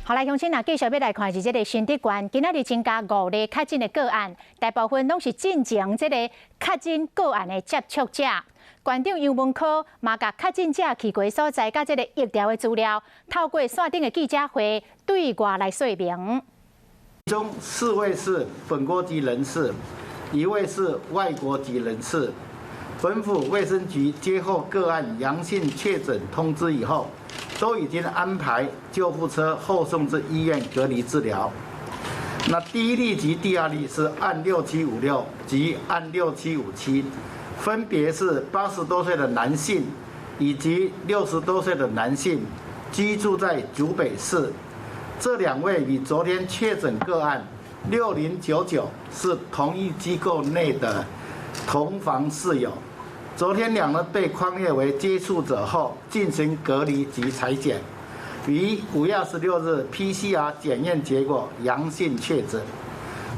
好來，鄉親啊，繼續欲來看是這个新竹縣，今仔日增加五例確診的個案，大部分攏是進前這个確診個案的接觸者。縣長楊文科嘛，共確診者去過所在佮這个疫調的資料，透過線頂的記者會對外來說明。中四位是本國籍人士，一位是外國籍人士。本府衛生局接獲個案陽性確診通知以後，都已經安排救護車後送至醫院隔離治療。那第一例及第二例是案6756及案6757，分別是80多歲的男性以及60多歲的男性，居住在竹北市。這兩位與昨天確診個案6099是同一機構內的同房室友。昨天兩人被匡列為接觸者後進行隔離及採檢，於5月26日 PCR 檢驗結果陽性確診。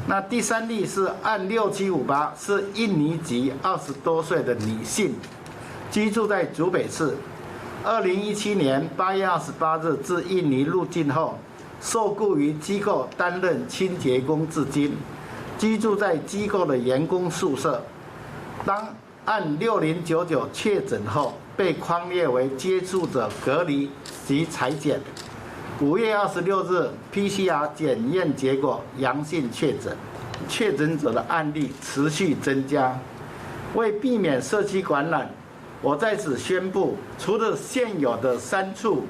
那第三例是案6758，是印尼籍20多歲的女性，居住在竹北市。2017年8月28日自印尼入境後，受雇於機構擔任清潔工至今，居住在機構的員工宿舍。當案6099確診後，被匡列為接觸者隔離及採檢。5月26日 PCR 檢驗結果陽性確診，確診者的案例持續增加。為避免社區感染，我在此宣布，除了現有的三處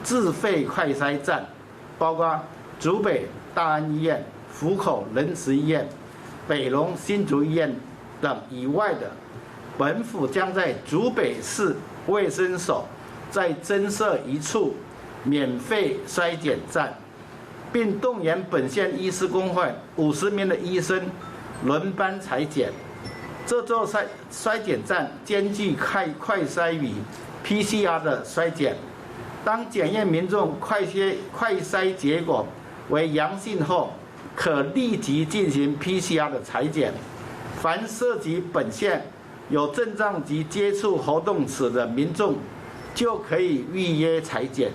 自費快篩站，包括竹北大安醫院、湖口仁慈醫院、北榮新竹醫院等以外的，本府將在竹北市衛生所再增設一處免費篩檢站，並動員本縣醫師公會50名的醫生輪班採檢。這座篩檢站兼具快篩與 PCR 的篩檢。當檢驗民眾快篩結果為陽性後，可立即進行 PCR 的採檢。凡涉及本縣有症狀及接觸活動史的民眾，就可以預約採檢。